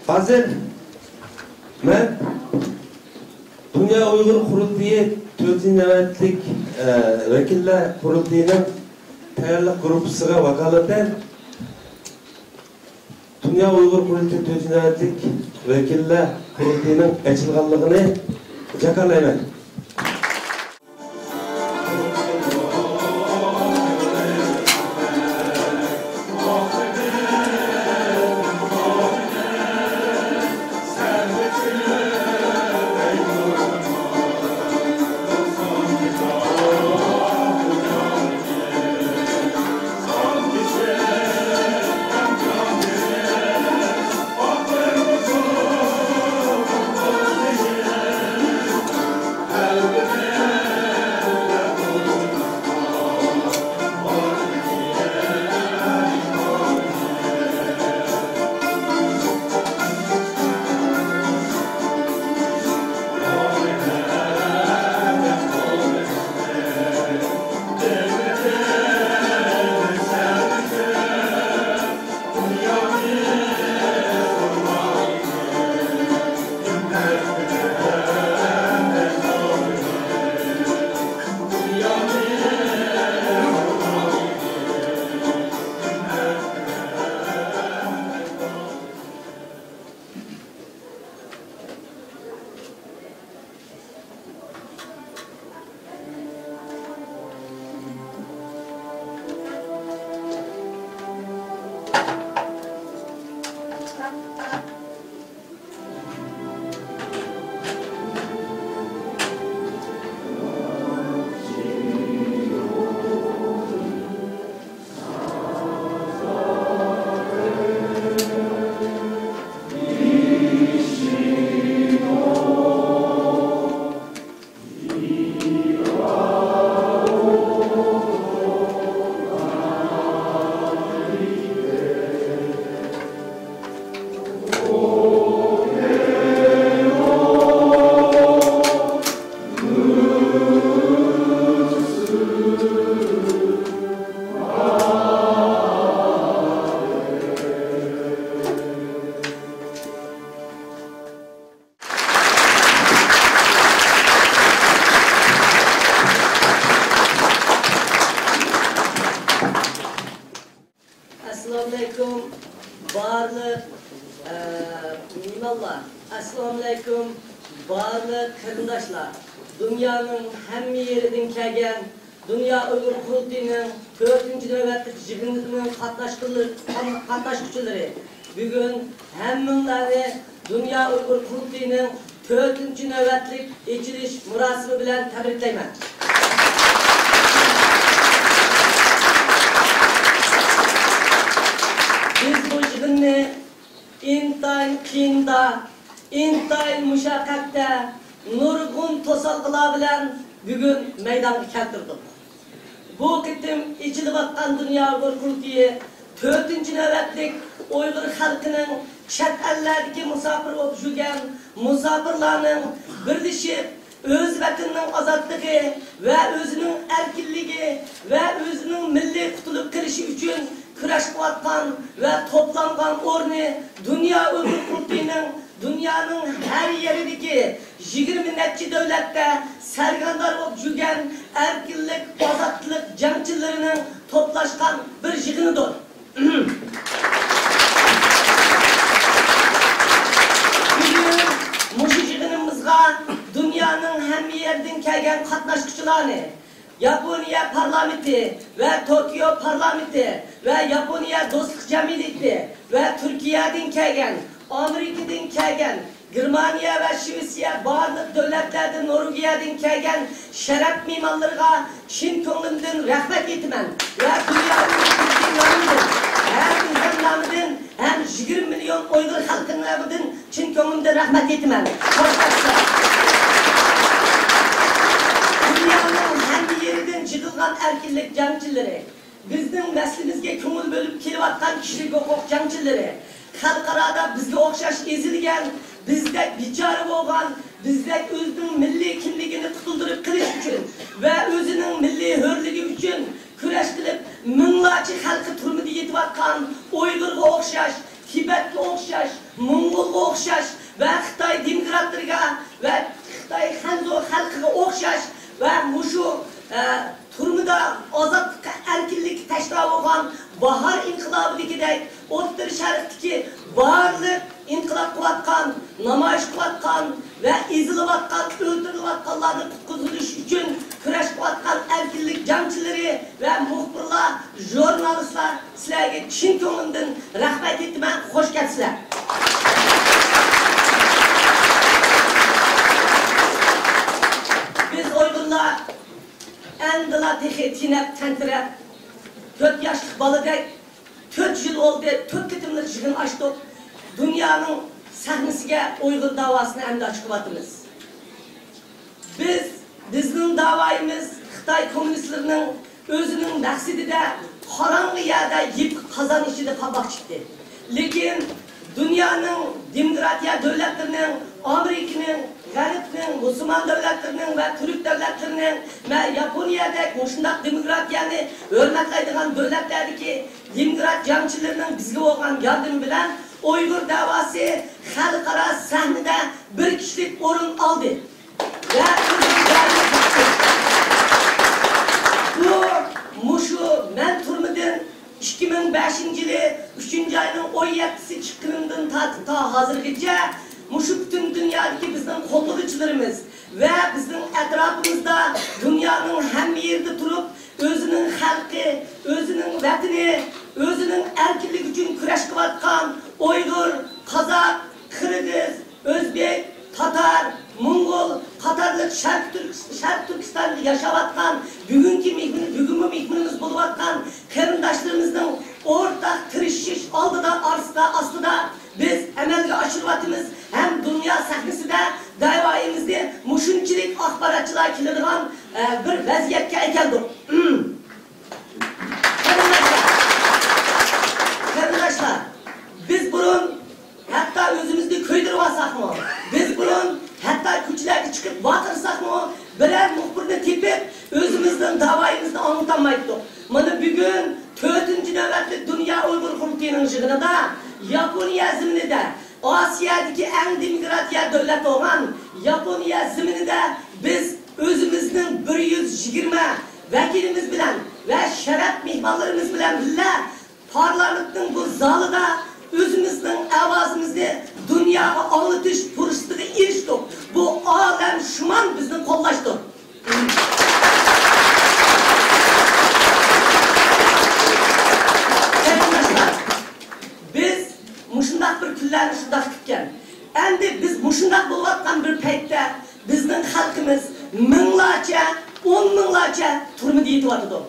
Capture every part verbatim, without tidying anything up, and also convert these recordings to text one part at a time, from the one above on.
ھازىر مەن دۇنيا ئۇيغۇر قۇرۇلتىيى تۆتىنچى نۆۋەتلىك، ئە، ۋەكىللەر قۇرۇلتىيىنىڭ تەييارلىق گۇرۇپپىسىغا ۋاكالىتەن دۇنيا ئۇيغۇر قۇرۇلتىيى تۆتىنچى نۆۋەتلىك ۋەكىللەر قۇرۇلتىيىنىڭ ئېچىلغانلىقىنى جاكارلايمەن. ئەسسالامۇئەلەيكۇم، بارلىق، ئە، مېھمانلار. ئەسسالامۇئەلەيكۇم، بارلىق قېرىنداشلار. دۇنيانىڭ ھەممە يېرىدىن كەلگەن دۇنيا ئۇيغۇر قۇرۇلتىيىنىڭ تۆتىنچى نۆۋەتلىك يىغىنىنىڭ قاتناشقۇلىرى، قاتناشقۇچىلىرى، بۈگۈن ھەممىڭلارنى دۇنيا ئۇيغۇر قۇرۇلتىيىنىڭ تۆتىنچى نۆۋەتلىك ئېچىلىش مۇراسىمى بىلەن تەبرىكلەيمەن. بىز بۇ يىغىننى ئىنتايىن قىيىندا، ئىنتايىن مۇشەققەتتە، نۇرغۇن توسالغۇلار بىلەن بۈگۈن مەيدانغا كەلتۈردۇق. بۇ قېتىم ئېچىلىۋاتقان دۇنيا ئۇيغۇر قۇرۇلتىيى تۆتىنچى نۆۋەتلىك ئۇيغۇر خەلقىنىڭ چەت ئەللەردىكى مۇساپىر بولۇپ يۈرگەن مۇساپىرلارنىڭ بىرلىشىپ، ئۆز ۋەتىنىنىڭ ئازادلىقى ۋە ئۆزىنىڭ ئەركىنلىكى ۋە ئۆزىنىڭ مىللىي قۇتۇلۇپ قېلىشى ئۈچۈن كۈرەش قىلىۋاتقان ۋە توپلانغان ئورنى دۇنيا ئۇيغۇر قۇرۇلتىيىنىڭ دۇنيانىڭ ھەر يېرىدىكى يىگىرمە نەچچە دۆلەتتە سەرگەردان بولۇپ يۈرگەن ئەركىنلىك، ئازادلىق جەڭچىلىرىنىڭ توپلاشقان بىر يىغىنىدۇر. بۈگۈن مۇشۇ يىغىنىمىزغا دۇنيانىڭ ھەممە يېرىدىن كەلگەن قاتناشقۇچىلارنى، ياپونىيە پارلامېنتى ۋە توكيو پارلامېنتى ۋە ياپونىيە دوستلۇق جەمئىيىتى ۋە تۈركىيەدىن كەلگەن، ئامېرىكىدىن كەلگەن، گېرمانىيە ۋە شىۋېتسىيە بارلىق دۆلەتلەردىن، نورۋېگىيەدىن كەلگەن شەرەپ مېھمانلىرىغا چىن كۆڭلۈمدىن رەھمەت ئېيتىمەن ۋە دۇنيا ئۇيغۇر كۈنى نامىدىن ھەم ئۆزۈم نامىدىن ھەم يىگىرمە مىليون ئۇيغۇر خەلقىنىڭ نامىدىن چىن كۆڭلۈمدىن رەھمەت ئېيتىمەن. خوش كەپسىز. دۇنيانىڭ ھەممە يېرىدىن يىغىلغان ئەركىنلىك جەڭچىلىرى، بىزنىڭ مەسىلىمىزگە كۆڭۈل بۆلۈپ كېلىۋاتقان كىشىلىك ھوقۇق جەڭچىلىرى، خەلقئارادا بىزگە ئوخشاش ئېزىلگەن، بىزدەك بىچارە بولغان، بىزدەك ئۆزىنىڭ مىللىي كىملىكىنى قۇتۇلدۇرۇپ قېلىش ئۈچۈن ۋە ئۆزىنىڭ مىللىي ھۆرلۈكى ئۈچۈن كۈرەش قىلىپ، مىڭلارچە خەلقى تۈرمىدە يېتىۋاتقان ئۇيغۇرغا ئوخشاش، تىبەتكە ئوخشاش، موڭغۇلغا ئوخشاش ۋە خىتاي دېموكراتلىرىغا ۋە خىتاي خەنزۇ خەلقىگە ئوخشاش ۋە مۇشۇ، ئە، تۈرمىدە ئازادلىققا، ئەركىنلىككە تەشنا بولغان باھار ئىنقىلابىدىكىدەك ئوتتۇرا شەرقتىكى بارلىق ئىنقىلاب قىلىۋاتقان، نامايىش قىلىۋاتقان ۋە ئېزىلىۋاتقان، ئۆلتۈرۈلۈۋاتقانلارنى قۇتقۇزۇش ئۈچۈن كۈرەش قىلىۋاتقان ئەركىنلىك جەڭچىلىرى ۋە مۇخبىرلار، ژۇرنالىستلار، سىلەرگە چىن كۆڭلۈمدىن رەھمەت ئېيتىمەن، خوش كەپسىلەر. بىز ئۇيغۇرلار ئەمدىلا تېخى تېنەپ، تەنتىرەپ، تۆت ياشلىق بالىدەك تۆت يىل بولدى، تۆت قېتىملىق يىغىن ئاچتۇق. دۇنيانىڭ سەھنىسىگە ئۇيغۇر داۋاسىنى ئەمدى چىقىۋاتىمىز. بىز، بىزنىڭ داۋايىمىز خىتاي كوممۇنىستلىرىنىڭ ئۆزىنىڭ مەقسىتىدە قاراڭغۇ يەردە يىپىك قازان ئىچىدە قالماقچى ئىدى. لېكىن دۇنيانىڭ دېموكراتىيە دۆلەتلىرىنىڭ، ئامېرىكىنىڭ، غەربنىڭ، مۇسۇلمان دۆلەتلىرىنىڭ ۋە تۈرك دۆلەتلىرىنىڭ ۋە ياپونىيەدەك مۇشۇنداق دېموكراتىيەنى ھۆرمەتلەيدىغان دۆلەتلەردىكى دېموكرات جەڭچىلىرىنىڭ بىزگە بولغان ياردىمى بىلەن ئۇيغۇر دەۋاسى خەلقئارا سەھنىدە بىر كىشىلىك ئورۇن ئالدى. ۋە بۇ مۇشۇ مەن تۈرمىدىن ئىككى مىڭ بەشىنچى يىلى ئۈچىنچى ئاينىڭ ئون يەتتىسى چىققىنىمدىن تارتىپ تا ھازىرغىچە مۇشۇ پۈتۈن دۇنيادىكى بىزنىڭ قوللىغۇچىلىرىمىز ۋە بىزنىڭ ئەتراپىمىزدا دۇنيانىڭ ھەممە يېرىدە تۇرۇپ ئۆزىنىڭ خەلقى، ئۆزىنىڭ ۋەتىنى، ئۆزىنىڭ ئەركىنلىكى ئۈچۈن كۈرەش قىلىۋاتقان ئۇيغۇر، قازاق، قىرغىز، ئۆزبېك، تاتار، موڭغۇل قاتارلىق شەرقىي تۈرك-، شەرقىي تۈركىستاندا ياشاۋاتقان، بۈگۈنكى مېھمان، بۈگۈنمۇ مېھمىنىمىز بولۇۋاتقان قېرىنداشلىرىمىزنىڭ ئورتاق تىرىشىش ئالدىدا، ئارىسىدا، ئاستىدا بىز ئەمەلگە ئاشۇرۇۋاتىمىز ھەم دۇنيا سەھنىسىدە دەۋايىمىزنى مۇشۇنچىلىك ئاخباراتچىلار كېلىدىغان، ئە، بىر ۋەزىيەتكە ئەكەلدۇق. قېرىنداشلار، قېرىنداشلار، بىز بۇرۇن ھەتتا ئۆزىمىزنى كۆيدۈرۈۋالساقمۇ، بىز بۇرۇن ھەتتا كوچىلارغا چىقىپ ۋارقىرىساقمۇ، بىرەر مۇخبىرنى تېپىپ، ئۆزىمىزنىڭ داۋايىمىزنى ئاڭلىتالمايتتۇق. مانا بۈگۈن تۆتىنچى نۆۋەتلىك دۇنيا ئۇيغۇر قۇرۇلتىيىنىڭ يىغىنىدا ياپونىيە زېمىنىدا، ئاسىيادىكى ئەڭ دېموكراتىيە دۆلەت بولغان ياپونىيە زېمىنىدا بىز ئۆزىمىزنىڭ بىر يۈز يىگىرمە ۋەكىلىمىز بىلەن ۋە شەرەپ مېھمانلىرىمىز بىلەن بىللە پارلامېنتنىڭ بۇ زالىدا ئۆزىمىزنىڭ ئاۋازىمىزنى دۇنياغا ئاڭلىتىش پۇرسىتىگە ئېرىشتۇق. بۇ ئالەمشۇمۇل بىزنى قوللاشتۇر. قېرىنداشلار، بىز مۇشۇنداق بىر كۈنلەرنى شۇنداق كۈتكەن. ئەمدى بىز مۇشۇنداق بولۇۋاتقان بىر پەيتتە بىزنىڭ خەلقىمىز مىڭلارچە، ئون مىڭلارچە تۈرمىدە يېتىۋاتىدۇ.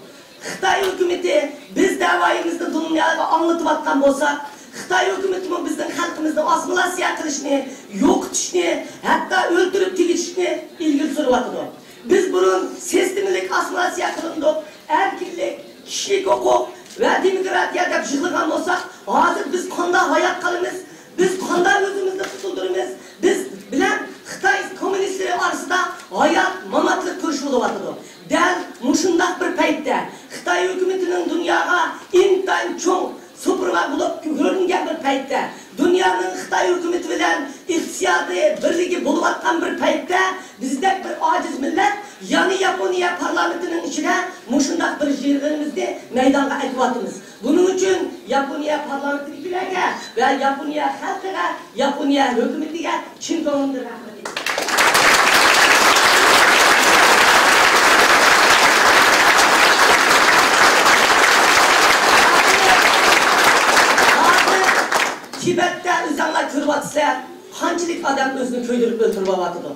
خىتاي ھۆكۈمىتى بىز دەۋايىمىزنى دۇنياغا ئاڭلىتىۋاتقان بولسا، خىتاي ھۆكۈمىتىمۇ بىزنىڭ خەلقىمىزنى ئاسسىمىلياتسىيە قىلىشنى، يوقىتىشنى، ھەتتا ئۆلتۈرۈپ تېگىشىشنى ئىلگىرى سۈرۈۋاتىدۇ. بىز بۇرۇن سىستېمىلىك ئاسسىمىلياتسىيە قىلىندۇق، ئەركىنلىك، كىشىلىك ھوقۇق ۋە دېموكراتىيە دەپ يىغلىغان بولساق، ھازىر بىز قانداق ھايات قالىمىز؟ بىز قانداق ئۆزىمىزنى قۇتۇلدۇرىمىز؟ بىز بىلەن خىتاي كوممۇنىستلىرى ئارىسىدا ھايات-ماماتلىق كۈرىشى بولۇۋاتىدۇ. دەل مۇشۇنداق بىر پەيتتە، خىتاي ھۆكۈمىتىنىڭ دۇنياغا ئىنتايىن چوڭ سۇپىرۋار بولۇپ كۆرۈنگەن بىر پەيتتە، دۇنيانىڭ خىتاي ھۆكۈمىتى بىلەن ئىقتىسادىي بىرلىكى بولۇۋاتقان بىر پەيتتە، بىزدەك بىر ئاجىز مىللەت يەنە ياپونىيە پارلامېنتىنىڭ ئىچىدە مۇشۇنداق بىر يىغىنىمىزنى مەيدانغا ئەكىۋاتىمىز. بۇنىڭ ئۈچۈن ياپونىيە پارلامېنتىدىكىلەرگە ۋە ياپونىيە خەلقىگە، ياپونىيە ھۆكۈمىتىگە چىن كۆڭلۈمدىن رەھمەت ئېيتىمەن. ھازىر تىبەتتە ئۆزۈڭلار كۆرۈۋاتىسىلەر، قانچىلىك ئادەم ئۆزىنى كۆيدۈرۈپ ئۆلتۈرۈۋاتىدۇ.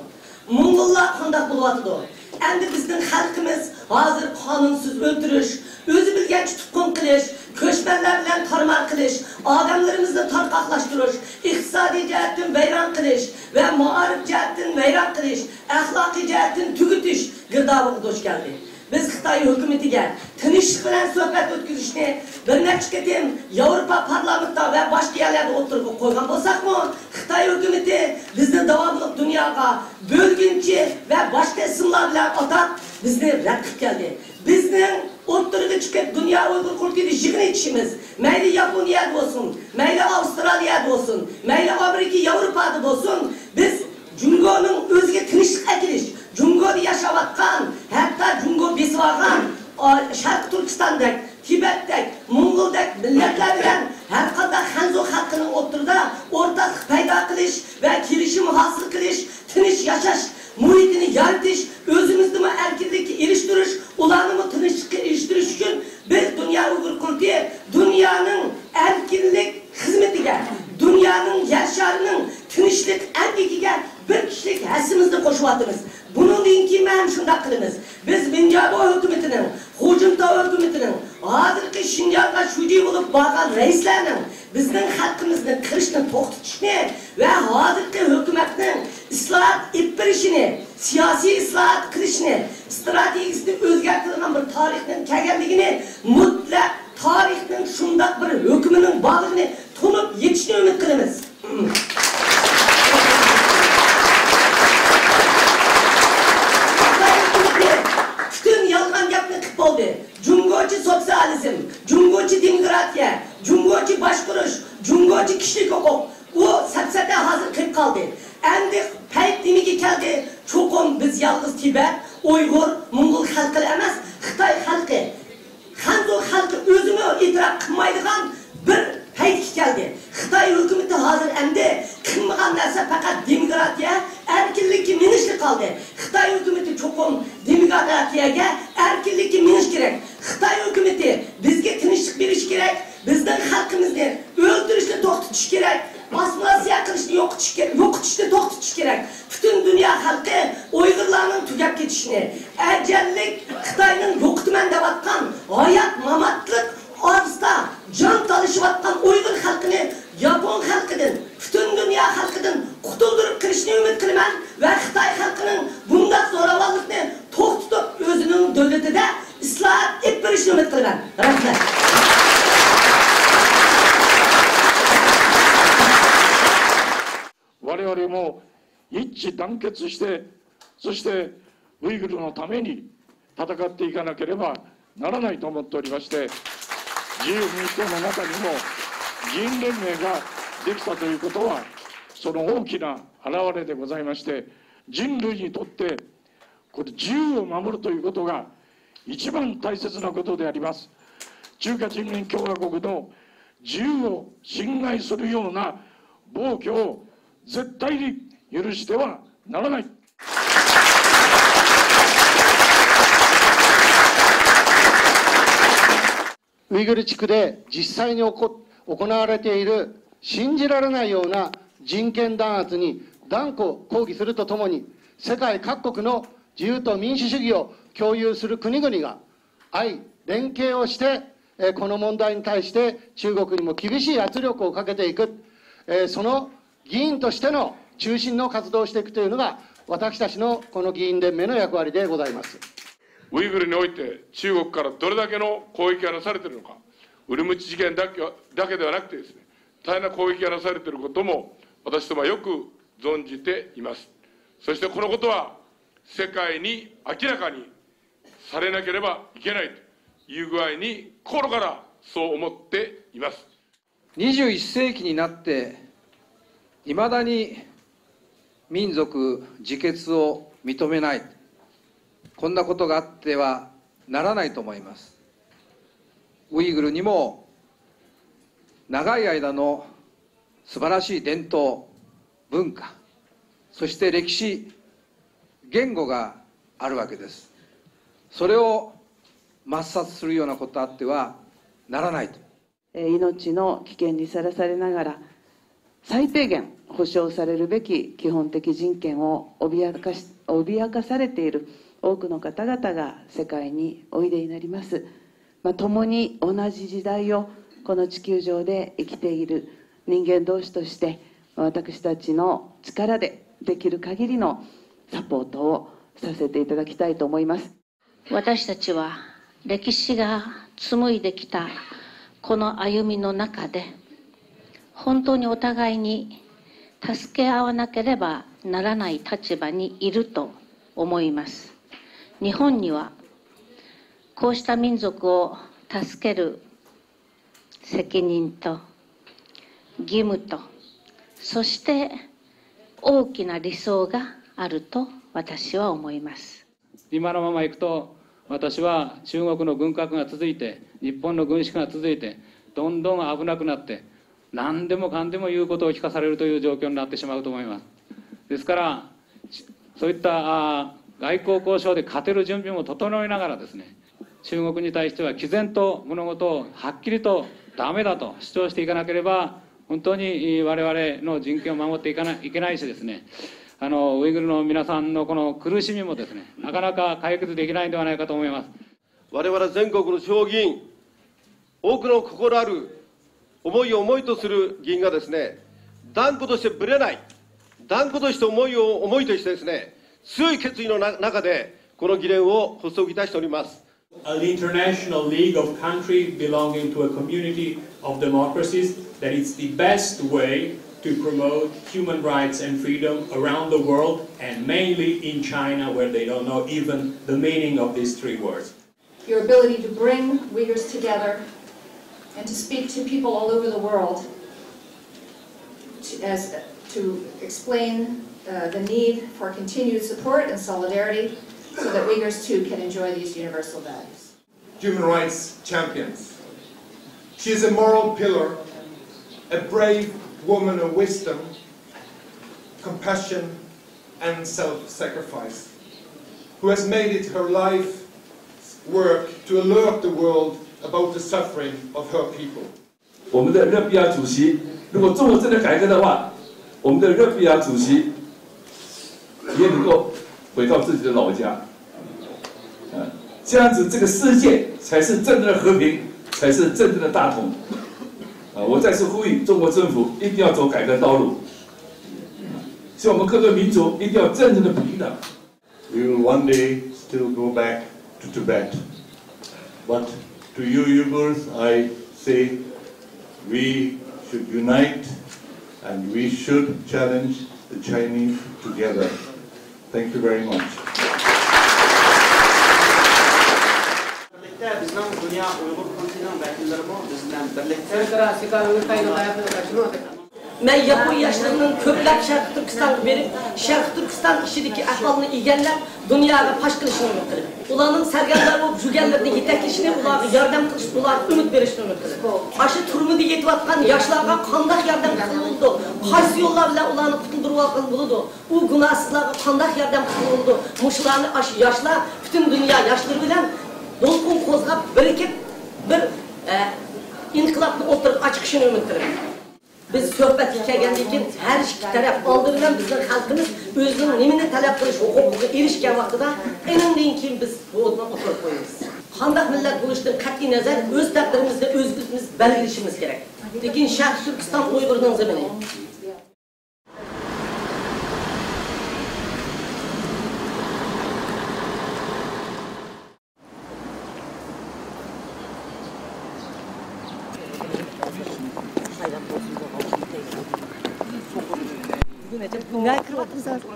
موڭغۇللار قانداق بولۇۋاتىدۇ؟ ئەمدى بىزنىڭ خەلقىمىز ھازىر قانۇنسىز ئۆلتۈرۈش، ئۆزى بىلگەنچە تۇتقۇن قىلىش، كۆچمەنلەر بىلەن تارمار قىلىش، ئادەملىرىمىزنى تارقاقلاشتۇرۇش، ئىقتىسادىي جەھەتتىن ۋەيران قىلىش ۋە مائارىپ جەھەتتىن ۋەيران قىلىش، ئەخلاقىي جەھەتتىن تۈگىتىش گىردابىغا دۇچ كەلدى. بىز خىتاي ھۆكۈمىتىگە تىنچلىق بىلەن سۆھبەت ئۆتكۈزۈشنى بىر نەچچە قېتىم ياۋروپا پارلامېنتىدا ۋە باشقا يەرلەردە ئوتتۇرىغا قويغان بولساقمۇ، خىتاي ھۆكۈمىتى بىزنى داۋاملىق دۇنياغا بۆلگۈنچى ۋە باشقا ئىسىملار بىلەن ئاتاپ، بىزنى رەت قىلىپ كەلدى. بىزنىڭ ئوتتۇرىغا چىقىپ، دۇنيا ئۇيغۇر قۇرۇلتىيىدا يىغىن ئېچىشىمىز، مەيلى ياپونىيەدە بولسۇن، مەيلى ئاۋسترالىيەدە بولسۇن، مەيلى ئامېرىكا، ياۋروپادا بولسۇن، بىز جۇڭگونىڭ ئۆزىگە تىنچلىق ئەكېلىش، جۇڭگودا ياشاۋاتقان، ھەتتا جۇڭگو بېسىۋالغان، ئا، شەرقىي تۈركىستاندەك، تىبەتتەك، موڭغۇلدەك مىللەتلەر بىلەن ھەرقانداق خەنزۇ خەلقىنىڭ ئوتتۇرىدا ئورتاقلىق پەيدا قىلىش ۋە كېلىشىم ھاسىل قىلىش، تىنچ ياشاش مۇھىتىنى يارىتىش، ئۆزىمىزنىمۇ ئەركىنلىككە ئېرىشتۈرۈش، ئۇلارنىمۇ تىنچلىققا ئېرىشتۈرۈش ئۈچۈن بىز دۇنيا ئۇيغۇر قۇرۇلتىيى دۇنيانىڭ ئەركىنلىك خىزمىتىگە، دۇنيانىڭ يەر شارىنىڭ تىنچلىق ئەمگىكىگە بىر كىشىلىك ھەسسىمىزنى قوشۇۋاتىمىز. بۇنىڭدىن كېيىن ھەم شۇنداق قىلىمىز. بىز مىنجابو ھۆكۈمىتىنىڭ، خۇجىنتاۋ ھۆكۈمىتىنىڭ، ھازىرقى شىنجاڭغا شۇجى بولۇپ بارغان رەئىسلەرنىڭ بىزنىڭ خەلقىمىزنى قىرىشنى توختىتىشنى ۋە ھازىرقى ھۆكۈمەتنىڭ ئىسلاھات ئېلىپ بېرىشىنى، سىياسىي ئىسلاھات قىلىشنى، ئىستراتېگىيىسىنى ئۆزگەرتىدىغان بىر تارىخنىڭ كەلگەنلىكىنى، مۇتلەق تارىخنىڭ شۇنداق بىر ھۆكمىنىڭ بارلىقىنى تونۇپ يېتىشنى ئۈمىد قىلىمىز. پۈتۈن يالغان گەپنى قىلىپ بولدى. جۇڭگوچە سوتسىيالىزم، جۇڭگوچە دېموكراتىيە، جۇڭگوچە باشقۇرۇش، جۇڭگوچە كىشىلىك ھوقۇق، بۇ سەپسەتە ھازىر قېلىپ قالدى. ئەمدى پەيت نېمىگە كەلدى؟ چوقۇم بىز يالغۇز تىبەت، ئۇيغۇر، موڭغۇل خەلقى ئەمەس، خىتاي خەلقى، خەنزۇ خەلقى ئۆزىمۇ ئېتىراپ قىلمايدىغان بىر پەيتكە كەلدى. خىتاي ھۆكۈمىتى ھازىر ئەمدى قىلمىغان نەرسە پەقەت دېموكراتىيە، ئەركىنلىككە مېڭىشلا قالدى. خىتاي ھۆكۈمىتى چوقۇم دېموكراتىيەگە، ئەركىنلىككە مېڭىش كېرەك. خىتاي ھۆكۈمىتى بىزگە تىنچلىق بېرىشى كېرەك، بىزنىڭ خەلقىمىزنى ئۆلتۈرۈشنى توختىتىشى كېرەك، ئاسسىمىلياتسىيە قىلىشنى يوقىتىش كېرەك، يوقىتىشنى توختىتىشى كېرەك. پۈتۈن دۇنيا خەلقى ئۇيغۇرلارنىڭ تۈگەپ كېتىشىنى، ئەجەللىك خىتاينىڭ يوقىتىمەن دەۋاتقان ھايات-ماماتلىق ئارىسىدا جان تالىشىۋاتقان ئۇيغۇر خەلقىنى ياپون خەلقىدىن، پۈتۈن دۇنيا خەلقىدىن قۇتۇلدۇرۇپ قېلىشىنى ئۈمىد قىلىمەن ۋە خىتاي خەلقىنىڭ بۇنداق زوراۋانلىقنى توختىتىپ، ئۆزىنىڭ دۆلىتىدە ئىسلاھات ئېلىپ بېرىشىنى ئۈمىد قىلىمەن. رەھمەت. 我々も一致団結して、そしてウイグルのために戦っていかなければならないと思っておりまして、自由民主党の中にも議員連盟ができたということは、その大きな表れでございまして、人類にとってこれ自由を守るということが一番大切なことであります。中華人民共和国の自由を侵害するような暴挙を絶対に許してはならない。ウイグル地区で実際に起こ行われている信じられないような人権弾圧に断固抗議するとともに、世界各国の自由と民主主義を共有する国々が相連携をして、この問題に対して中国にも厳しい圧力をかけていく、その議員としての中心の活動をしていくというのが私たちのこの議員連盟の役割でございます。ウイグルにおいて中国からどれだけの攻撃がなされているのか、ウルムチ事件だけだけではなくてですね、大変な攻撃がなされていることも私どもはよく存じています。そしてこのことは世界に明らかにされなければいけないという具合に心からそう思っています。にじゅういっ世紀になっていまだに民族自決を認めない、こんなことがあってはならないと思います。ウイグルにも長い間の素晴らしい伝統、文化、そして歴史、言語があるわけです。それを抹殺するようなことあってはならないと。命の危険にさらされながら、最低限保障されるべき基本的人権を脅かし脅かされている多くの方々が世界においでになります。まあ、共に同じ時代をこの地球上で生きている人間同士として、私たちの力でできる限りのサポートをさせていただきたいと思います。私たちは歴史が紡いできたこの歩みの中で、本当にお互いに助け合わなければならない立場にいると思います。日本にはこうした民族を助ける責任と義務と、そして大きな理想があると私は思います。今のままいくと、私は中国の軍拡が続いて、日本の軍縮が続いて、どんどん危なくなって、何でもかんでも言うことを聞かされるという状況になってしまうと思います。ですから、そういった外交交渉で勝てる準備も整えながらですね、中国に対しては毅然と物事をはっきりとダメだと主張していかなければ、本当に我々の人権を守っていかないといけないしですね、あの、ウイグルの皆さんのこの苦しみもですね、なかなか解決できないんではないかと思います。我々全国の地方議員、多くの心ある思いを思いとする議員がですね、断固としてぶれない、断固として思いを思いとしてですね、強い決意の中でこの議連を発足いたしております。 An international league of countries belonging to a community of democracies, that it's the best way to promote human rights and freedom around the world, and mainly in China, where they don't know even the meaning of these three words. Your ability to bring Uyghurs together and to speak to people all over the world to, as, to explain uh, the need for continued support and solidarity so that Uyghurs too can enjoy these universal values. Human rights champions. She is a moral pillar, a brave woman of wisdom, compassion, and self-sacrifice, who has made it her life work to alert the world about the suffering of her people. 我们的热比亚主席，如果中国真的改革的话，我们的热比亚主席也能够回到自己的老家。嗯，这样子这个世界才是真正的和平，才是真正的大同。啊，我再次呼吁中国政府一定要走改革道路，希望我们各个民族一定要真正的平等。 We will one day still go back to Tibet. But to you Uyghurs, I say we should unite and we should challenge the Chinese together. Thank you very much. بىرلىكتە بىزنىڭ دۇنيا ئۇيغۇر قۇرۇلتىيىنىڭ ۋەكىللىرىمۇ بىز بىلەن بىرلىكتە. مەن ياپون ياشلىرىنىڭ كۆپلەپ شەرقىي تۈركىستانغا بېرىپ، شەرقىي تۈركىستان ئىچىدىكى ئەھۋالنى ئىگىلەپ، دۇنياغا پاش قىلىشنى ئۈمىد قىلىمەن. ئۇلارنىڭ سەرگەردانلىرى بۇ جۈگەنلىرىنى يېتەكلىشىنى، ئۇلارغا ياردەم قىلىشنى، ئۇلارغا ئۈمىد بېرىشنى ئۈمىد قىلىمەن. ئاشۇ تۈرمىدە يېتىۋاتقان ياشلارغا قانداق ياردەم قىلىنىدۇ؟ قايسى يوللار بىلەن ئۇلارنى قۇتۇلدۇرۇۋالغىلى بولىدۇ؟ ئۇ گۇناھسىزلارغا قانداق ياردەم قىلىنىدۇ؟ مۇشۇلارنى ئاشۇ ياشلار پۈتۈن دۇنيا ياشلىرى بىلەن دولقۇن قوزغاپ، بىرىكىپ، بىر، ئە، ئىنقىلابنى ئوتتۇرىغا چىقىشىنى ئۈمىد قىلىمەن. بىز سۆھبەتكە كەلگەندىن كېيىن، ھەر ئىككى تەرەپ ئالدى بىلەن بىزنىڭ خەلقىمىز ئۆزىنىڭ نېمىنى تەلەپ قىلىش ھوقۇقىغا ئېرىشكەن ۋاقتىدا، ئېنىڭدىن كېيىن بىز بۇ ئوتنى ئوتتۇرىغا قويىمىز. قانداق مىللەت بولۇشتىن قەتئىي نەزەر، ئۆز تەقدىرىمىزنى ئۆزىمىز بەلگىلىشىمىز كېرەك. لېكىن شەرقىي تۈركىستان ئۇيغۇرنىڭ زېمىنى.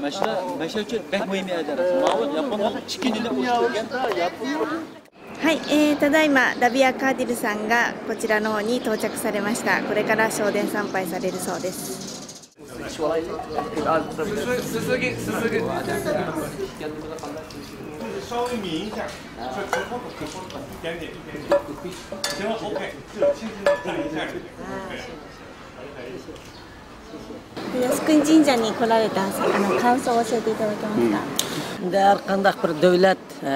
ماشىنا، ماشىنا ئۈچۈن بەك مۇھىم ئەدەپ. ماۋۇ ياپوننىڭ ئىككىنچى دۇنيا ئۇرۇشى بولغان. はい、えー、ただいまダビア・カーディルさんがこちらの方に到着されました。これから正殿参拝されるそうです。靖国神社に来られた、あの、感想を教えていただけますか？ ئەمدى ھەر قانداق بىر دۆلەت، ئە،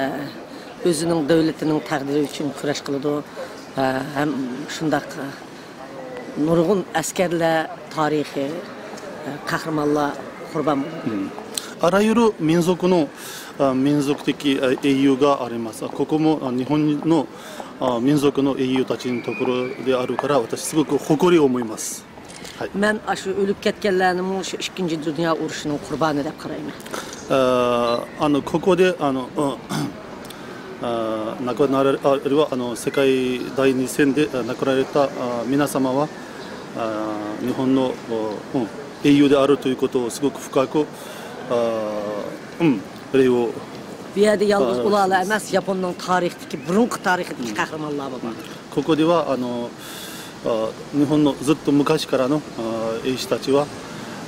ئۆزىنىڭ دۆلىتىنىڭ تەقدىرى ئۈچۈن كۈرەش قىلىدۇ. ئە، ھەم شۇنداق، ئە، نۇرغۇن ئەسكەرلەر، تارىخىي، ئە، قەھرىمانلار قۇربان بولدى. あらゆる民族の、あ、民族的、あ、英雄があります。ここも、あ、日本の、あ、民族の英雄たちのところであるから、私すごく誇りを思います。 مەن ئاشۇ ئۆلۈپ كەتكەنلەرنىمۇ شۇ ئىككىنچى دۇنيا ئۇرۇشىنىڭ قۇربانى دەپ قارايمەن. あ、あの、ここで、あの、うん、あ、亡くなられ、あるいは、あの、世界第二戦で、あ、亡くなられた、あ、皆様は、あ、日本の、うん、英雄であるということをすごく深く、あ、うん、礼を بۇ يەردە يالغۇز ئۇلارلا ئەمەس، ياپوننىڭ تارىخىدىكى، بۇرۇنقى تارىخىدىكى قەھرىمانلارمۇ بار. ここでは、あの、あ、日本のずっと昔からの、あ、英雄たちは、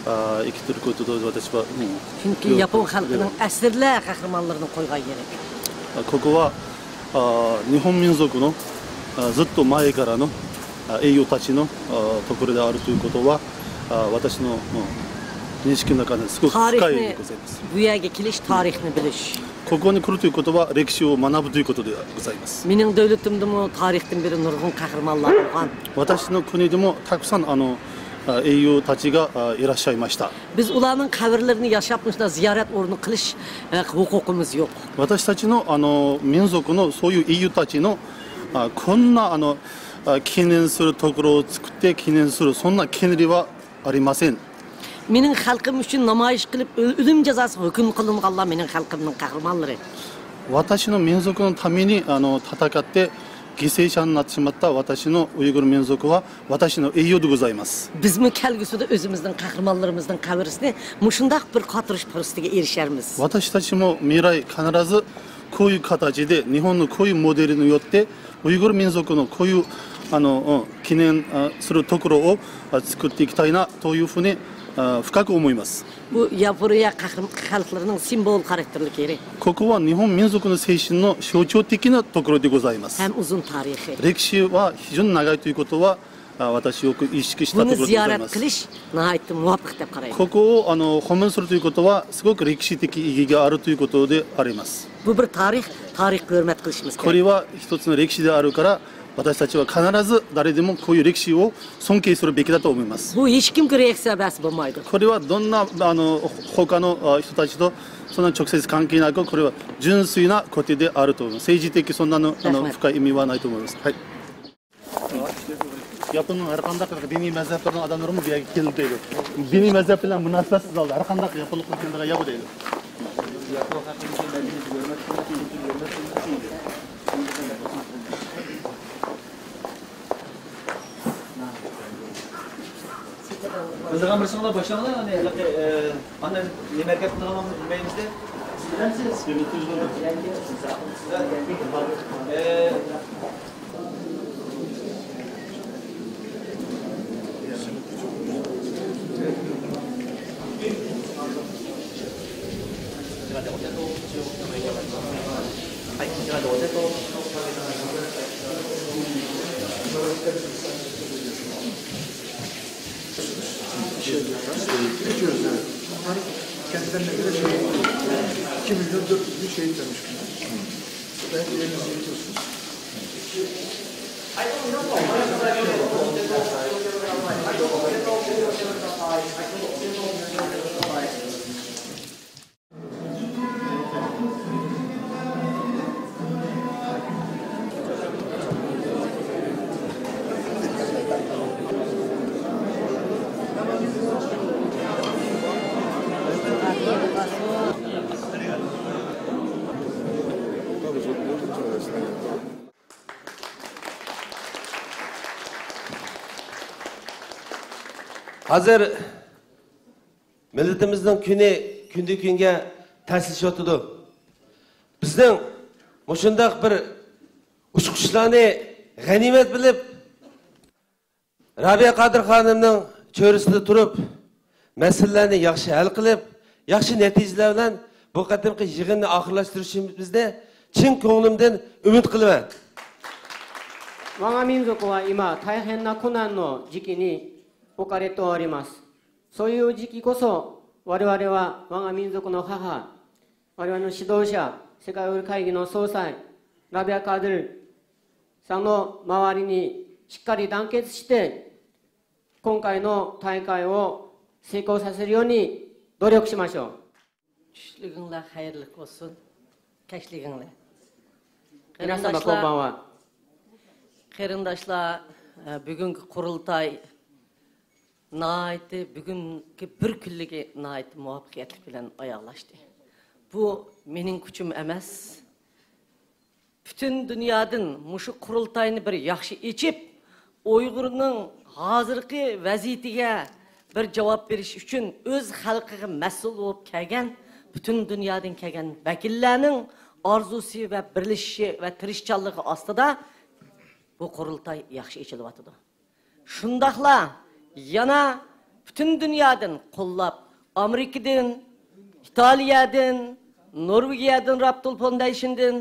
あ、生きてることで私は、うん、 چۈنكى ياپون خەلقىنىڭ ئەسىرلەر قەھرىمانلىرىنى قويغان يېرى. ここは、あ、日本民族の、あ、ずっと前からの、あ、英雄たちの、あ、ところであるということは、あ、私の、うん、認識の中ですごく深いでございます。 تارىخنى، بۇ يەرگە كېلىش، تارىخنى بىلىش. ここに来るということは、歴史を学ぶということでございます。 مېنىڭ دۆلىتىمدىمۇ تارىختىن بېرى نۇرغۇن قەھرىمانلار بولغان. 私の国でもたくさん、あの、あ、英雄たちが、あ、いらっしゃいました。 بىز ئۇلارنىڭ قەبرىلىرىنى ياشاپ، مۇشۇنداق زىيارەت ئورنى قىلىش، ئە، ھوقۇقىمىز يوق. 私たちの、あの、民族のそういう英雄たちの、あ、こんな、あの、あ、記念するところを作って記念する、そんな権利はありません。 مېنىڭ خەلقىم ئۈچۈن نامايىش قىلىپ، ئۆ-، ئۆلۈم جازاسىغا ھۆكۈم قىلىنغانلار مېنىڭ خەلقىمنىڭ قەھرىمانلىرى. 私の民族のために、あの、戦って、犠牲者になってしまった私のウイグル民族は、私の英雄でございます。 بىزمۇ كەلگۈسىدە ئۆزىمىزنىڭ قەھرىمانلىرىمىزنىڭ قەبرىسىنى مۇشۇنداق بىر قاتۇرۇش پۇرسىتىگە ئېرىشەرمىز. 私たちも未来必ずこういう形で、日本のこういうモデルによって、ウイグル民族のこういう、あの、うん、記念、あ、するところを、あ、作っていきたいなというふうに、あ、深く思います。 بۇ ياپونىيە قەھرىم-، خەلقلىرىنىڭ سىمۋول خاراكتېرلىك يېرى. ここは日本民族の精神の象徴的なところでございます。 ھەم ئۇزۇن تارىخى. 歴史は非常に長いということは、あ、私よく意識したところでございます。 بۇنى زىيارەت قىلىش ناھايىتى مۇۋاپىق دەپ قارايمەن. ここを、あの、訪問するということは、すごく歴史的意義があるということであります。 بۇ بىر تارىخ، تارىخقا ھۆرمەت قىلىشىمىز كېرەك. これは一つの歴史であるから、私たちは必ず誰でもこういう歴史を尊敬するべきだと思います。 بۇ ھېچكىمگە رېئاكسىيە بەرسە بولمايدۇ. これはどんな、あの、他の、あ、人たちとそんな直接関係なく、これは純粋なことであると思います。政治的そんなの、あの、 رەھمەت. 深い意味はないと思います。はい。 ياپوننىڭ ھەر قانداق دىنىي مەزھەپلەرنىڭ ئادەملىرىمۇ بۇ يەرگە كېلىدۇ. دىنىي مەزھەپ بىلەن مۇناسىۋەتسىز ھالدا ھەر قانداق ياپونلۇق كېلىدىغان يەر بۇ دەيدۇ. بىلىدىغان بىرسىڭلار باشلاڭلار، ئاندىن ھېلىقى، ئە، ئاندىن نېمە ھەرىكەت قىلىدىغانلىقىنى بىلمەيمىز-دە. سىز بىلەمسىز؟ ئە، Şey, üç yüz lira. Bunlar kendilerine göre şehit. İki milyon dört yüz bin şehit vermiş bunlar. Belki elinizi yıkıyorsunuz. ھازىر مىللىتىمىزنىڭ كۈنى كۈندىن-كۈنگە تەسلىشىۋاتىدۇ. بىزنىڭ مۇشۇنداق بىر ئۇچقۇچلارنى غەنىيمەت بىلىپ، رابىيە قادىر خانىمنىڭ چۆرىسىدە تۇرۇپ، مەسىلىلەرنى ياخشى ھەل قىلىپ، ياخشى نەتىجىلەر بىلەن بۇ قېتىمقى يىغىننى ئاخىرلاشتۇرۇشىمىزنى چىن كۆڭلۈمدىن ئۈمىد قىلىمەن. 我が民族は今、大変な困難の時期に置かれております。そういう時期こそ、我々は我が民族の母、我々の指導者、世界ウイグル会議の総裁、ラビア・カードルさんの周りにしっかり団結して、今回の大会を成功させるように努力しましょう。 چۈشلۈكۈڭلار خەيرلىك بولسۇن. كەچلىكىڭلار. 皆様こんばんは。 قېرىنداشلار، قېرىنداشلار، ئە، بۈگۈنكى قۇرۇلتاي ناھايىتى، بۈگۈنكى بىر كۈنلۈكى ناھايىتى مۇۋەپپەقىيەتلىك بىلەن ئاياغلاشتى. بۇ مېنىڭ كۈچۈم ئەمەس. پۈتۈن دۇنيادىن مۇشۇ قۇرۇلتاينى بىر ياخشى ئېچىپ، ئۇيغۇرنىڭ ھازىرقى ۋەزىيىتىگە بىر جاۋاب بېرىش ئۈچۈن ئۆز خەلقىگە مەسئۇل بولۇپ كەلگەن پۈتۈن دۇنيادىن كەلگەن ۋەكىللەرنىڭ ئارزۇسى ۋە بىرلىشىشى ۋە تىرىشچانلىقى ئاستىدا بۇ قۇرۇلتاي ياخشى ئېچىلىۋاتىدۇ. شۇنداقلا يەنە پۈتۈن دۇنيادىن قوللاپ، ئامېرىكىدىن، ئىتالىيەدىن، نورۋېگىيەدىن، راپتول فوندېيشندىن،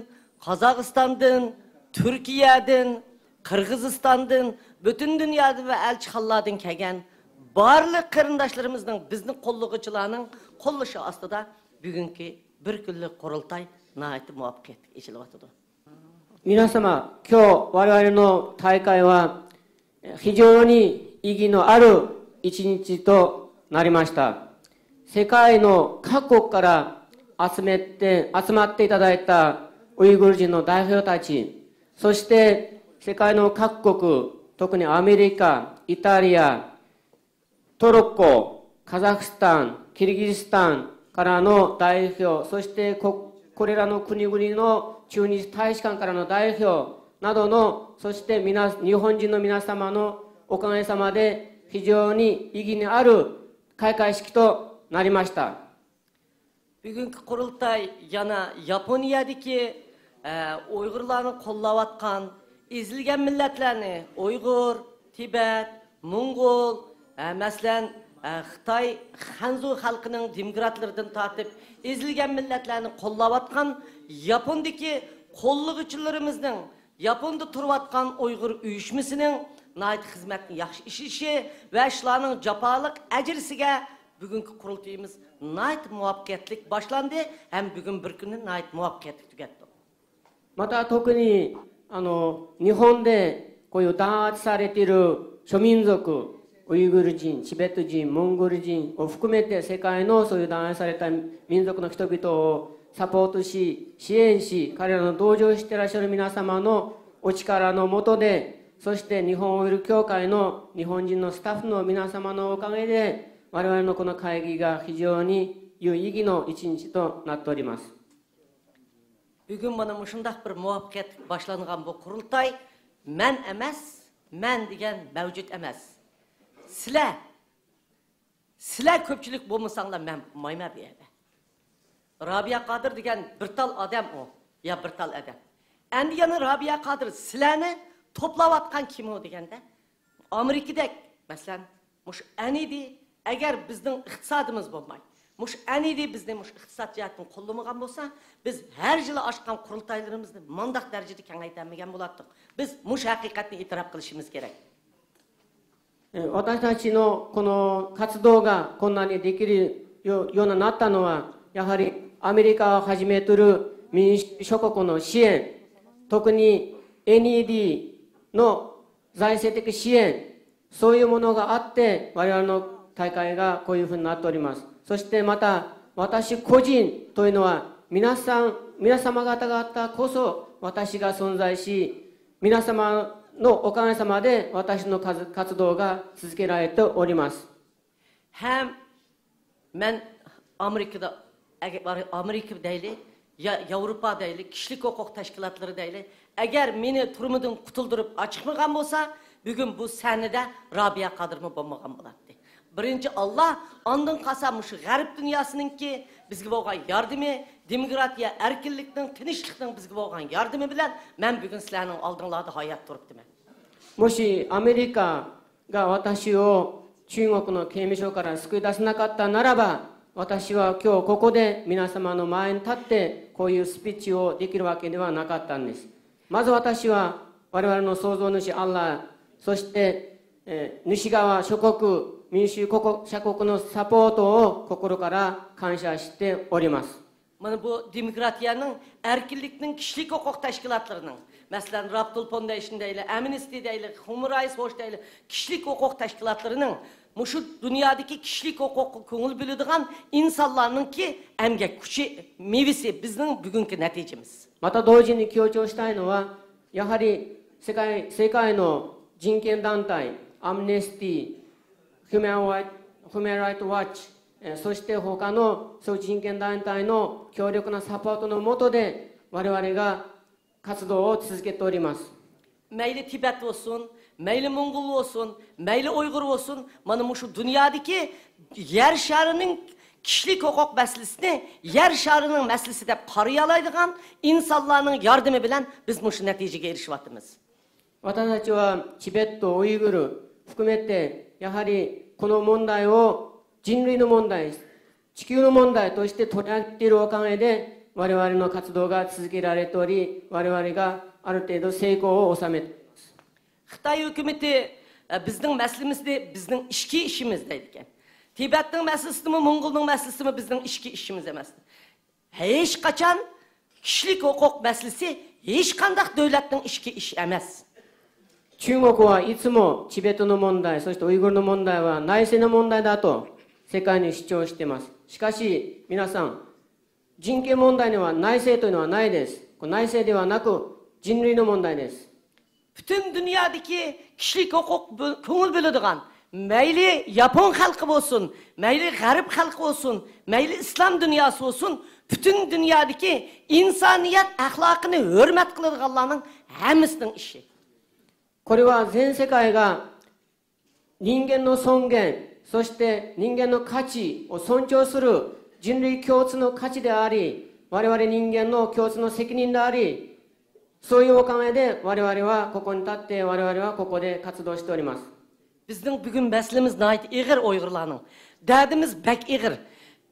قازاقىستاندىن، تۈركىيەدىن، قىرغىزىستاندىن، پۈتۈن دۇنيادىن ۋە ئەلچىخانىلاردىن كەلگەن بارلىق قېرىنداشلىرىمىزنىڭ، بىزنى قوللىغۇچىلارنىڭ قوللىشى ئاستىدا بۈگۈنكى بىر كۈنلۈك قۇرۇلتاي ناھايىتى مۇۋەپپەقىيەتلىك ئېچىلىۋاتىدۇ. 皆様、今日我々の大会は非常に意義のある一日となりました。世界の各国から集めて、集まっていただいたウイグル人の代表たち、そして世界の各国、特にアメリカ、イタリア、トルコ、カザフスタン、キルギスタンからの代表、そしてこ、これらの国々の駐日大使館からの代表などの、そして皆、日本人の皆様のおかげさまで、非常に意義のある開会式となりました。 بۈگۈنكى قۇرۇلتاي يەنە ياپونىيەدىكى، ئە، ئۇيغۇرلارنى قوللاۋاتقان، ئېزىلگەن مىللەتلەرنى، ئۇيغۇر، تىبەت، موڭغۇل، ئە، مەسىلەن، ئە، خىتاي، خەنزۇ خەلقىنىڭ دېموكراتلىرىدىن تارتىپ، ئېزىلگەن مىللەتلەرنى قوللاۋاتقان ياپوندىكى قوللىغۇچىلىرىمىزنىڭ، ياپوندا تۇرۇۋاتقان ئۇيغۇر ئۇيۇشمىسىنىڭ ناھايىتى خىزمەتنى ياخشى ئىشلىشى ۋە شۇلارنىڭ جاپالىق ئەجرىسىگە بۈگۈنكى قۇرۇلتىيىمىز ناھايىتى مۇۋەپپەقىيەتلىك باشلاندى ھەم بۈگۈن بىر كۈننى ناھايىتى مۇۋەپپەقىيەتلىك تۈگەتتۇق. また特に、あの、日本でこういう弾圧されている諸民族、ウイグル人、チベット人、モンゴル人を含めて世界のそういう弾圧された民族の人々をサポートし、支援し、彼らの同情していらっしゃる皆様のお力のもとで、そして日本オイル協会の日本人のスタッフの皆様のおかげで、我々のこの会議が非常に有意義の一日となっております。 بۈگۈن مانا مۇشۇنداق بىر مۇۋەپپەقىيەتلىك باشلانغان بۇ قۇرۇلتاي مەن ئەمەس، مەن دېگەن مەۋجۇت ئەمەس. سىلەر، سىلەر كۆپچىلىك بولمىساڭلار مەن بولمايمەن بۇ يەردە. رابىيە قادىر دېگەن بىر تال ئادەم ئۇ، يا بىر تال ئادەم. ئەمدى يەنە رابىيە قادىر سىلەرنى توپلاۋاتقان كىم ئۇ دېگەندە، ئامېرىكىدەك، مەسىلەن، مۇشۇ ئەنىدى، ئەگەر بىزنىڭ ئىقتىسادىمىز بولماي، مۇشۇ ئەنىدى بىزنى مۇشۇ ئىقتىساد جەھەتتىن قوللىمىغان بولسا، بىز ھەر يىلى ئاچقان قۇرۇلتايلىرىمىزنى مانداق دەرىجىدە كېڭەيتەلمىگەن بولاتتۇق. بىز مۇشۇ ھەقىقەتنى ئېتىراپ قىلىشىمىز كېرەك. えー私たちのこの活動がこんなにできるよようになったのは、やはりアメリカをはじめとする民主諸国の支援、特に NED の財政的支援、そういうものがあって、我々の大会がこういうふうになっております。そしてまた、私個人というのは、皆さん、皆様方があったこそ私が存在し、皆様のおかげさまで私の活活動が続けられております。 ھەم مەن ئامېرىكىدا، ئەگەر ئامېرىكا دەيلى، يا ياۋروپا دەيلى، كىشىلىك ھوقۇق تەشكىلاتلىرى دەيلى، ئەگەر مېنى تۈرمىدىن قۇتۇلدۇرۇپ ئاچىقمىغان بولسا، بۈگۈن بۇ سەھنىدە رابىيە قادىرمۇ بولمىغان بولاتتى. بىرىنچى ئاللا، ئاندىن قالسا مۇشۇ غەرب دۇنياسىنىڭكى بىزگە بولغان ياردىمى، دېموكراتىيە، ئەركىنلىكنىڭ، تىنچلىقنىڭ بىزگە بولغان ياردىمى بىلەن مەن بۈگۈن سىلەرنىڭ ئالدىڭلاردا ھايات تۇرۇپتىمەن. もしアメリカが私を中国の刑務所から救い出せなかったならば、私は今日ここで皆様の前に立ってこういうスピーチをできるわけではなかったんです。まず私は我々の創造主アッラー、そして、えー西側諸国、民主国者国のサポートを心から感謝しております。 مانا بۇ دېموكراتىيەنىڭ، ئەركىنلىكنىڭ، كىشىلىك ھوقۇق تەشكىلاتلىرىنىڭ، مەسىلەن، راپتول فوندېيشن دەيلى، ئەمنىستى دەيلى، خۇمرايس ۋوچ دەيلى، كىشىلىك ھوقۇق تەشكىلاتلىرىنىڭ، مۇشۇ دۇنيادىكى كىشىلىك ھوقۇققا كۆڭۈل بۆلىدىغان ئىنسانلارنىڭكى ئەمگەك كۈچى، مېۋىسى بىزنىڭ بۈگۈنكى نەتىجىمىز. また同時に強調したいのは、やはり世界世界の人権団体、アムネスティ、Human Rights Human Rights Watch、えーそして他のそう人権団体の強力なサポートの下で我々が活動を続けております。 مەيلى تىبەت بولسۇن، مەيلى موڭغۇل بولسۇن، مەيلى ئۇيغۇر بولسۇن، مانا مۇشۇ دۇنيادىكى يەر شارىنىڭ كىشىلىك ھوقۇق مەسىلىسىنى يەر شارىنىڭ مەسىلىسى دەپ قارىيالايدىغان ئىنسانلارنىڭ ياردىمى بىلەن بىز مۇشۇ نەتىجىگە ئېرىشىۋاتىمىز. 私たちはチベット、ウイグル含めて、やはりこの問題を人類の問題、地球の問題として取り上げているおかげで、我々の活動が続けられており、我々がある程度成功を収めています。 خىتاي ھۆكۈمىتى، ئە، بىزنىڭ مەسىلىمىزنى بىزنىڭ ئىچكى ئىشىمىز دەيدىكەن. تىبەتنىڭ مەسىلىسىنىمۇ، موڭغۇلنىڭ مەسىلىسىمۇ بىزنىڭ ئىچكى ئىشىمىز ئەمەس. ھېچقاچان كىشىلىك ھوقۇق مەسىلىسى ھېچقانداق دۆلەتنىڭ ئىچكى ئىشى ئەمەس. 中国はいつもチベットの問題、そしてウイグルの問題は内政の問題だと世界に主張しています。しかし皆さん、人権問題には内政というのはないです。これ内政ではなく人類の問題です。 پۈتۈن دۇنيادىكى كىشىلىك ھوقۇق بۆ-، كۆڭۈل بۆلىدىغان، مەيلى ياپون خەلقى بولسۇن، مەيلى غەرب خەلقى بولسۇن، مەيلى ئىسلام دۇنياسى بولسۇن، پۈتۈن دۇنيادىكى ئىنسانىيەت ئەخلاقىنى ھۆرمەت قىلىدىغانلارنىڭ ھەممىسىنىڭ ئىشى. これは全世界が人間の尊厳、そして人間の価値を尊重する人類共通の価値であり、我々人間の共通の責任であり、そういうおかげで我々はここに立って、我々はここで活動しております。 بىزنىڭ بۈگۈن مەسىلىمىز ناھايىتى ئېغىر ئۇيغۇرلارنىڭ. دەردىمىز بەك ئېغىر.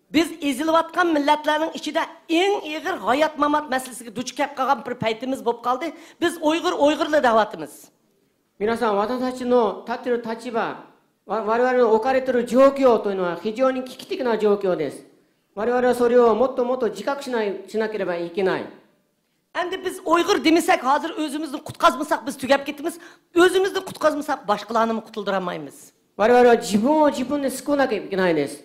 بىز ئېزىلىۋاتقان مىللەتلەرنىڭ ئىچىدە ئەڭ ئېغىر ھايات-مامات مەسىلىسىگە دۇچ كەپ قالغان بىر پەيتىمىز بولۇپ قالدى. بىز ئۇيغۇر، ئۇيغۇرلا دەۋاتىمىز. 皆さん、私たちの立っている立場、わ我々の置かれている状況というのは非常に危機的な状況です。我々はそれをもっともっと自覚しない、しなければいけない。 ئەمدى بىز ئۇيغۇر دېمىسەك، ھازىر ئۆزىمىزنى قۇتقازمىساق، بىز تۈگەپ كېتىمىز. ئۆزىمىزنى قۇتقازمىساق، باشقىلارنىمۇ قۇتۇلدۇرالمايمىز. 我々は自分を自分で救わなきゃいけないです。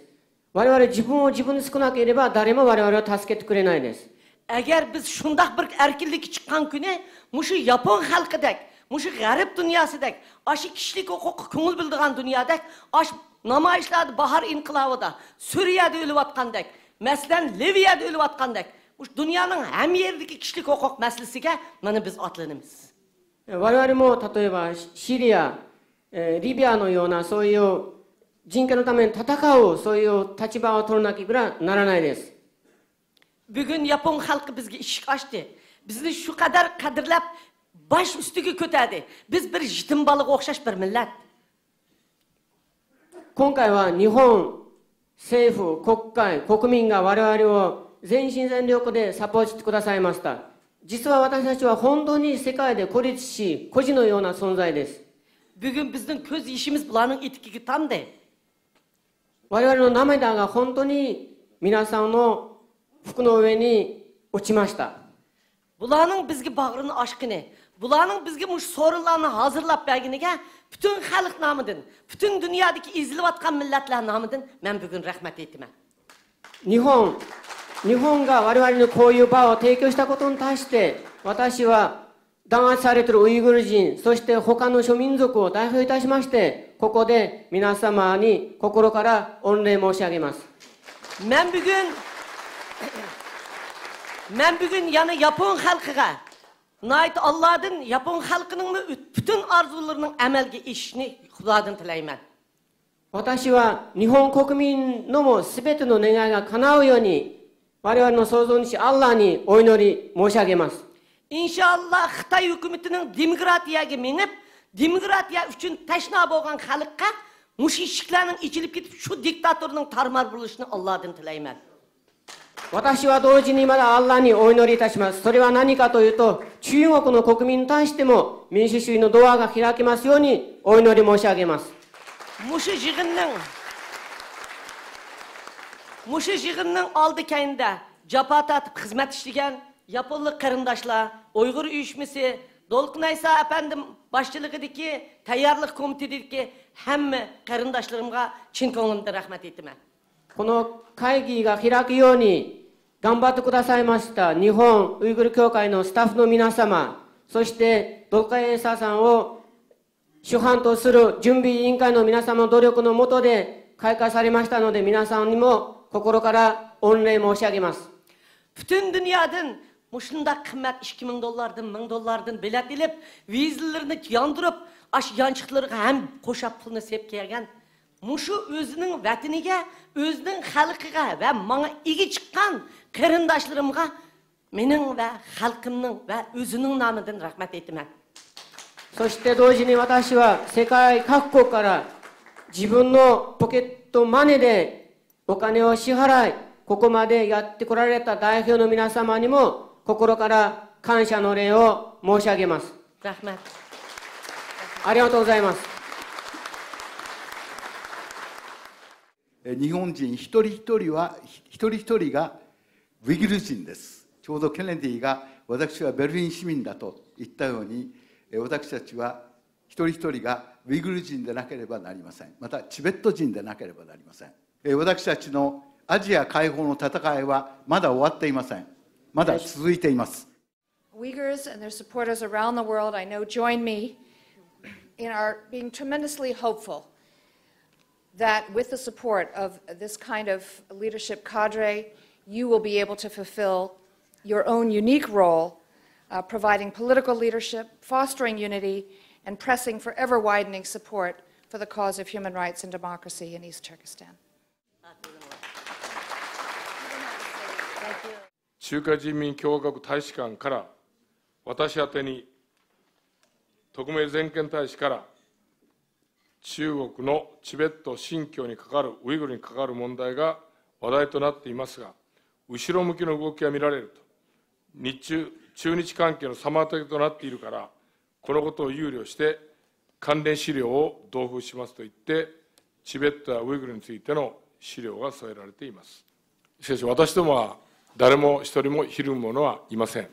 我々自分を自分で救わなければ誰も我々を助けてくれないです。 ئەگەر بىز شۇنداق بىر ئەركىنلىككە چىققان كۈنى، مۇشۇ ياپون خەلقىدەك، مۇشۇ غەرب دۇنياسىدەك، ئاشۇ كىشىلىك ھوقۇققا كۆڭۈل بۆلىدىغان دۇنيادەك، ئاشۇ نامايىشلاردا، باھار ئىنقىلابىدا، سۈرىيەدە ئۆلۈۋاتقاندەك، مەسىلەن، لىۋىيەدە ئۆلۈۋاتقاندەك، مۇشۇ دۇنيانىڭ ھەممە يېرىدىكى كىشىلىك ھوقۇق مەسىلىسىگە مانا بىز ئاتلىنىمىز. 我々も例えばシリア、えーリビアのようなそういう人権のために戦うそういう立場を取らなければならないです。 بۈگۈن ياپون خەلقى بىزگە ئىشىك ئاچتى. بىزنى شۇ قەدەر قەدىرلەپ، باش ئۈستىگە كۆتەردى. بىز بىر يېتىم بالىغا ئوخشاش بىر مىللەت. 今回は日本政府、国会、国民が我々を全身全力でサポートしてくださいました。実は私たちは本当に世界で孤立し、孤児のような存在です。 بۈگۈن بىزنىڭ كۆز يېشىمىز بۇلارنىڭ ئېتىكىگە تامدى. 我々の涙が本当に皆さんの服の上に落ちました。 بۇلارنىڭ بىزگە باغرىنى ئاچقىنى، بۇلارنىڭ بىزگە مۇشۇ سورۇنلارنى ھازىرلاپ بەرگىنىگە پۈتۈن خەلق نامىدىن، پۈتۈن دۇنيادىكى ئېزىلىۋاتقان مىللەتلەر نامىدىن مەن بۈگۈن رەھمەت ئېيتىمەن. 日本、日本が我々にこういう場を提供したことに対して、私は弾圧されているウイグル人、そして他の諸民族を代表いたしまして、ここで皆様に心から御礼申し上げます。 مەن بۈگۈن، مەن بۈگۈن يەنە ياپون خەلقىگە ناھايىتى ئاللادىن ياپون خەلقىنىڭمۇ پۈتۈن ئارزۇلىرىنىڭ ئەمەلگە ئېشىشىنى خۇدادىن تىلەيمەن. 私は日本国民のも全ての願いが叶うように、我々の創造主アッラーにお祈り申し上げます。 ئىنشائاللا، خىتاي ھۆكۈمىتىنىڭ دېموكراتىيەگە مېڭىپ، دېموكراتىيە ئۈچۈن تەشنا بولغان خەلققە مۇشۇ ئىشىكلەرنىڭ ئېچىلىپ كېتىپ، شۇ دىكتاتورنىڭ تارمار بولۇشىنى ئاللادىن تىلەيمەن. 私は同時にまだアッラーにお祈りいたします。それは何かというと、中国の国民に対しても民主主義のドアが開きますようにお祈り申し上げます。 مۇشۇ يىغىننىڭ، مۇشۇ يىغىننىڭ ئالدى كەينىدە جاپا تارتىپ خىزمەت ئىشلىگەن ياپونلۇق قېرىنداشلار، ئۇيغۇر ئۇيۇشمىسى، دولقۇن ئەيسا ئەپەندىم باشچىلىقىدىكى تەييارلىق كومىتېتىدىكى ھەممە قېرىنداشلىرىمغا چىن كۆڭلۈمدىن رەھمەت ئېيتىمەن. この会議が開くように頑張ってくださいました日本ウイグル協会のスタッフの皆様、そしてドルカエーサーさんを主犯とする準備委員会の皆様の努力のもとで開会されましたので、皆さんにも心から御礼申し上げます。 پۈتۈن دۇنيادىن مۇشۇنداق قىممەت ئىككى مىڭ دوللاردىن، مىڭ دوللاردىن بېلەت ئېلىپ، ۋىزىلىرىنى ياندۇرۇپ، ئاشۇ يانچۇقلىرىغا ھەم قوشاپ پۇلنى سېلىپ كەلگەن مۇشۇ ئۆزىنىڭ ۋەتىنىگە، ئۆزىنىڭ خەلقىگە ۋە ماڭا ئىگە چىققان قېرىنداشلىرىمغا مېنىڭ ۋە خەلقىمنىڭ ۋە ئۆزىنىڭ نامىدىن رەھمەت ئېيتىمەن. そして同時に私は世界各国から自分のポケットマネーでお金を支払い、ここまでやってこられた代表の皆様にも心から感謝の礼を申し上げます。رەھمەت. ありがとうございます。日本人一人一人は、一人一人がウイグル人です。ちょうどケネディが私はベルリン市民だと言ったように、私たちは一人一人がウイグル人でなければなりません。またチベット人でなければなりません。私たちのアジア解放の戦いはまだ終わっていません。まだ続いています。 Uyghurs and their supporters around the world, I know, join me in our being tremendously hopeful that with the support of this kind of leadership cadre, you will be able to fulfill your own unique role, uh, providing political leadership, fostering unity, and pressing for ever widening support for the cause of human rights and democracy in East Turkestan. 中華人民共和国大使館から、私宛てに、特命全権大使から、中国のチベット新疆にかかる、ウイグルにかかる問題が話題となっていますが、後ろ向きの動きが見られると、日中、中日関係の妨げとなっているから、このことを憂慮して、関連資料を同封しますと言って、チベットやウイグルについての資料が添えられています。しかし、私どもは誰も一人もひるむ者はいません。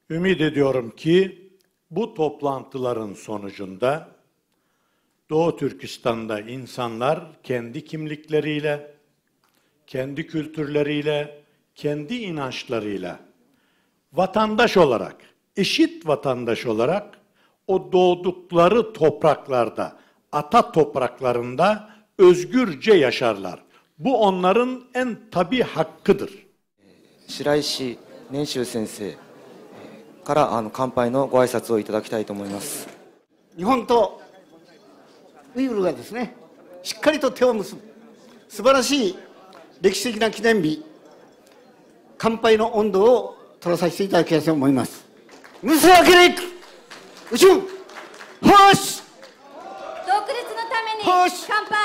Ümit ediyorum ki bu toplantıların sonucunda Doğu Türkistan'da insanlar kendi kimlikleriyle, kendi kültürleriyle, kendi inançlarıyla vatandaş olarak, eşit vatandaş olarak o doğdukları topraklarda, ata topraklarında özgürce yaşarlar. Bu onların en tabii hakkıdır. 白石年秀先生からあの乾杯のご挨拶をいただきたいと思います。日本とウイグルがですね、しっかりと手を結ぶ素晴らしい、歴史的な記念日、乾杯の音頭を取らさせていただきたいと思います。 Musa Kirik, Uchu, Hoş! 独立のために乾杯。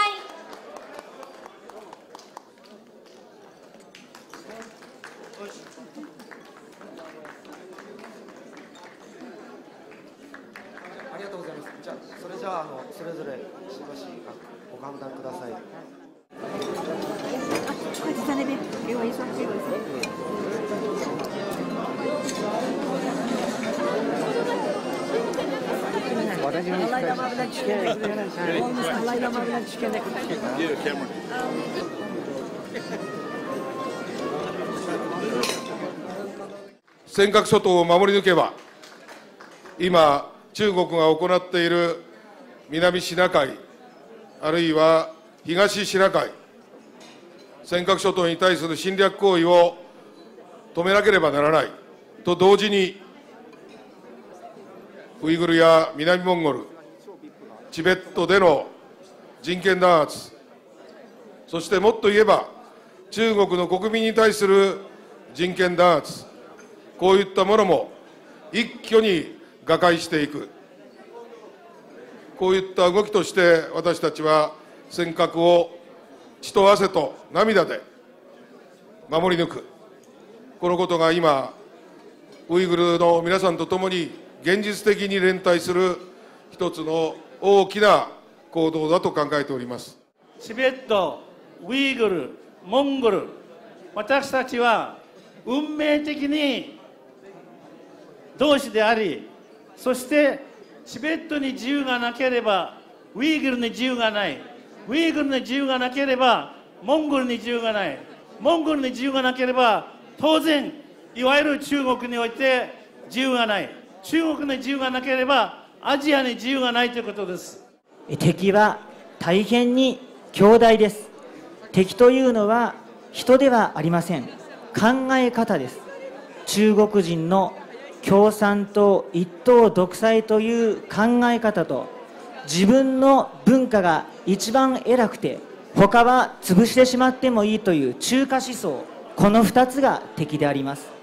ありがとうございます。じゃあ、それじゃあ、あの、それぞれしばしご歓談ください。 尖閣諸島を守り抜けば、今、中国が行っている南シナ海、あるいは東シナ海、尖閣諸島に対する侵略行為を止めなければならないと同時に、ウイグルや南モンゴル、チベットでの人権弾圧、そしてもっと言えば、中国の国民に対する人権弾圧、こういったものも一挙に瓦解していく、こういった動きとして、私たちは尖閣を血と汗と涙で守り抜く、このことが今、ウイグルの皆さんと共に現実的に連帯する一つの大きな行動だと考えております。 チベット、ウイグル、モンゴル、私たちは運命的に同志であり、そしてチベットに自由がなければ、ウイグルに自由がない、ウイグルに自由がなければ、モンゴルに自由がない、モンゴルに自由がなければ、当然、いわゆる中国において自由がない、中国に自由がなければ、アジアに自由がないということです。 敵は大変に強大です。敵というのは人ではありません。考え方です。中国人の共産党一党独裁という考え方と、自分の文化が一番偉くて、他は潰してしまってもいいという中華思想、この二つが敵であります。